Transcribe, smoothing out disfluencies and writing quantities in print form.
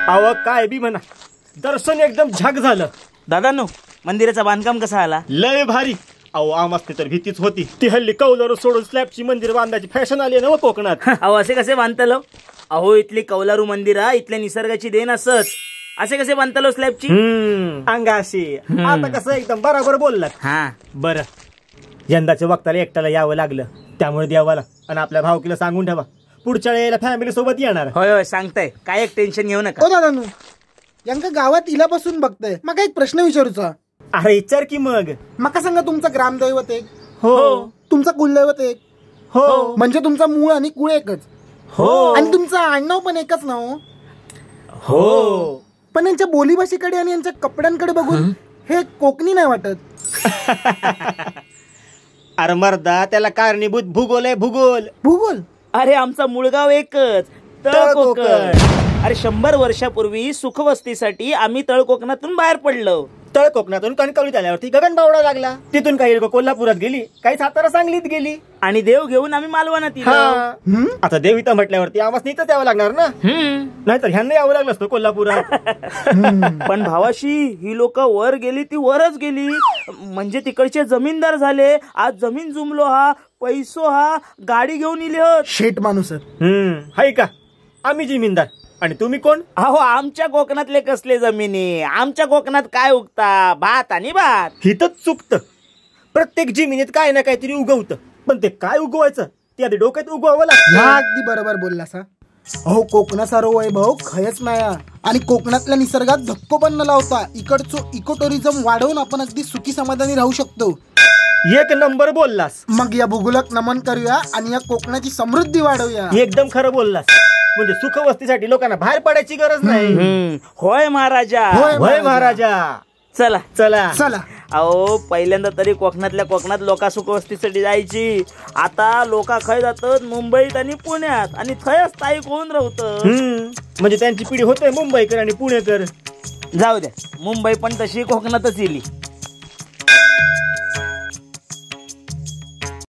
अव काय बी म्हणा, दर्शन एकदम झाक झालं. दादा नो, मंदिराचं बांधकाम कसं आला? लय भारी. अहो आमासनी तर भीतीच होती. ती हल्ली कौलारू सोडून स्लॅबची मंदिर बांधायची फॅशन आली ना कोकणात. अहो असे कसे बांधतलो? अहो इथली कौलारू मंदिरा इथल्या निसर्गाची देण असत. असे कसे बांधतलो स्लॅबची? अंगाशी आता कसं एकदम बरोबर बोललात. हा बरं, यंदाच्या वक्ताला एकट्याला यावं लागलं, त्यामुळे देवाला आणि आपल्या भावकीला सांगून ठेवा, पुढच्या वेळेला फॅमिली सोबत येणार. होय होय सांगताय, काय एक टेन्शन घेऊ नका. ओ दादा, यांका गावात इलापासून बघताय, मग एक प्रश्न विचारूचा. अरे विचार की मग. मका सांगा, तुमचा ग्रामदैवत एक? हो. तुमचा कुलदैवत एक? हो. म्हणजे तुमचा मूळ आणि कुळ एकच? हो. आणि तुमचं आडनाव पण एकच ना? हो हो. पण यांच्या बोलीभाषेकडे आणि यांच्या कपड्यांकडे बघून हे कोकणी नाही वाटत. अरे मर्दा, त्याला कारणीभूत भूगोल आहे. भूगोल? भूगोल? अरे आमचा मूळगाव एकच, तळकोकण. अरे 100 वर्षापूर्वी सुखवस्तीसाठी आम्ही तळकोकणातून बाहेर पडलो. तळकोकणातून कणकवलीत आल्यावरती गगनबावडा लागला. तिथून काही लोक कोल्हापुरात गेली, काही सातारा सांगलीत गेली, आणि देव घेऊन आम्ही मालवणात. आता देव इथं म्हटल्यावरती आम्हाला इथंच यावं लागणार ना, नाहीतर ह्यांना यावं लागलं असतं कोल्हापुरात. पण भावाशी ही लोक वर गेली ती वरच गेली, म्हणजे तिकडचे जमीनदार झाले. आज जमीन जुमलो हा, पैसो हा, गाडी घेऊन इले. शेट माणूस हाय का? आम्ही जमीनदार आणि तुम्ही कोण? अहो आमच्या कोकणातले कसले जमिनी? आमच्या कोकणात काय उगता? भात आणि भात. हिथंच चुकतं. प्रत्येक जमिनीत काय ना काहीतरी उगवतं, पण ते काय उगवायचं ते आधी डोक्यात उगवावं लागतं. अगदी बरोबर बोललासा. अहो कोकणासारखं वैभव खयच नाही, आणि कोकणातल्या निसर्गात धक्को पण न लावता इकडचं इको टुरिझम वाढवून आपण अगदी सुखी समाधानी राहू शकतो. एक नंबर बोललास. मग या भूगोलाक नमन करूया आणि या कोकणाची समृद्धी वाढवूया. एकदम खरं बोललास. म्हणजे सुखवस्तीसाठी लोकांना बाहेर पडायची गरज नाही. होय महाराजा, होय महाराजा. चला चला चला. अहो पहिल्यांदा तरी कोकणातल्या कोकणात लोक सुखवस्तीसाठी जायची, आता लोक खय जातात मुंबईत आणि पुण्यात, आणि थंयच स्थायिक होऊन राहत. म्हणजे त्यांची पिढी होते मुंबईकर आणि पुणेकर. जाऊ द्या, मुंबई पण तशी कोकणातच येली.